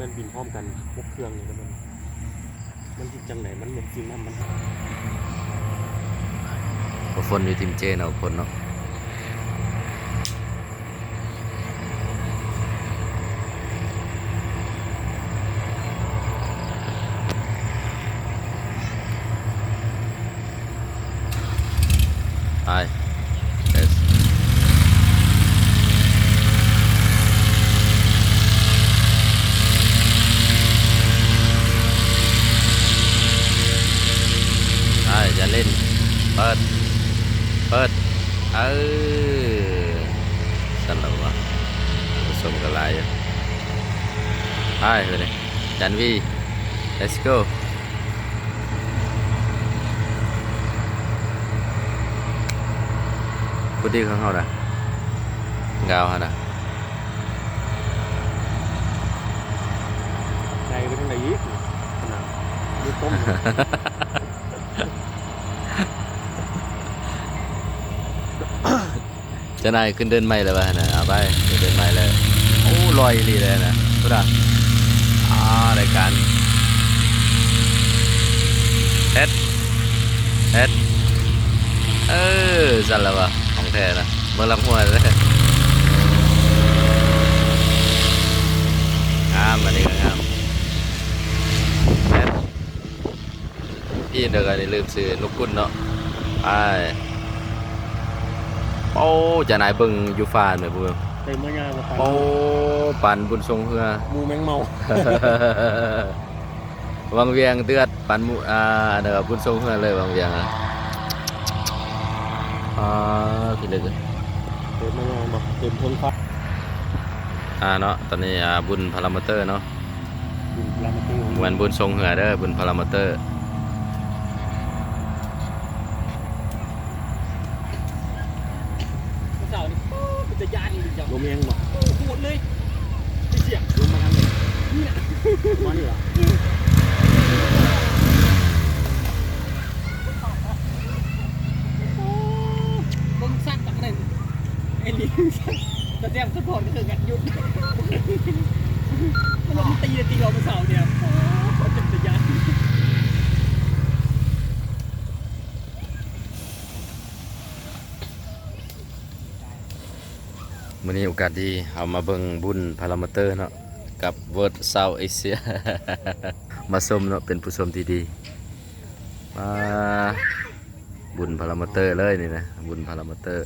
ມັນບິນພ້ອມກັນຫົກເຄື່ອງນີ້ ແລ້ວມັນ ມັນຊິຈັ່ງໃດ? ມັນແມ່ນສິ່ງນັ້ນມັນ ບໍ່ຝົນຢູ່ທີມເຈເນາະ ຝົນເນາະ. ໄປ ເອີ ໄປ ຢ່າຫຼິ້ນ ເປີດ ເປີດ ເອີ ຊັ້ນລະວະ ຜູ້ຊົມກໍຫຼາຍຢູ່. ໄປ ເຮີ້ຍ ຈັນວີ let's go. ຜູ້ດີຂອງເຮົານະ ງາວຫັ້ນນະ ໄກໄປທາງໃດອີກ? ຂະໜາດຢູ່ຕົ້ນ ເຈົ້ານາຍຂຶ້ນເດີ່ນໃໝ່ແລ້ວວະຫັ້ນນະ ເອົາໄປ ຂຶ້ນເດີ່ນໃໝ່ແລ້ວ. ໂອ້ ລອຍອີ່ຫຼີເລີຍນະ ພຸ້ນນະ ອ່າ ລາຍການ ເຮັດ ເຮັດ ເອີ ຊັ້ນລະວະ ຂອງແທ້ນະ ເບິ່ງຫຼັງຫົວເດີ ງາມ ອັນນີ້ກໍງາມ ເຮັດ. ອີກດຽວກັນນີ້ລືມຊື້ນົກກຸນເນາະ ໄປ. ໂອ້ ເຈົ້ານາຍເບິ່ງຢູ່ຟ້າແມ່ນບໍ່? ເຕັມມາຍາມາປັນ ໂອ້ ປັນບຸນຊົງເຮືອ ໝູແມງເມົາ ວັງວຽງເດືອດ ປັນໝູ ອ່າ ອັນນັ້ນກໍບຸນຊົງເຮືອເລີຍ ວັງວຽງ ອ່າ ພິລຶກ ເຕັມມາຍາມາ ເຕັມເທິງຟ້າ ອ່າ ເນາະ. ຕອນນີ້ ອ່າ ບຸນພາລາມອເຕີເນາະ. ບຸນພາລາມອເຕີ ບໍ່ແມ່ນບຸນຊົງເຮືອເດີ ບຸນພາລາມອເຕີ. ມື້ເຊົ້ານີ້ ໂອ້ ເປັນຕາຢ້ານອີ່ຫຼີ ລົມແຮງບໍ່? ໂອ້ ໂຫດເລີຍ ໄປສຽງລົມມາທາງນີ້ ນີ້ນະ ມານີ້ຫວາ? ໂອ້ ເບິ່ງສັດບັກນັ້ນ ໄອ້ລີ້ ຕາແຊມສະພອນກໍຄືກັນ ຢຸດ ມັນລົງມາຕີ ຕີເອົາມື້ເຊົ້ານີ້ ໂອ້ ເປັນຕາຢ້ານ. ມື້ນີ້ໂອກາດດີ ເຮົາມາເບິ່ງບຸນພາລາມອເຕີເນາະ ກັບ World South Asia ມາຊົມເນາະ ເປັນຜູ້ຊົມທີ່ດີ ມາ ບຸນພາລາມອເຕີເລີຍນີ້ນະ ບຸນພາລາມອເຕີ.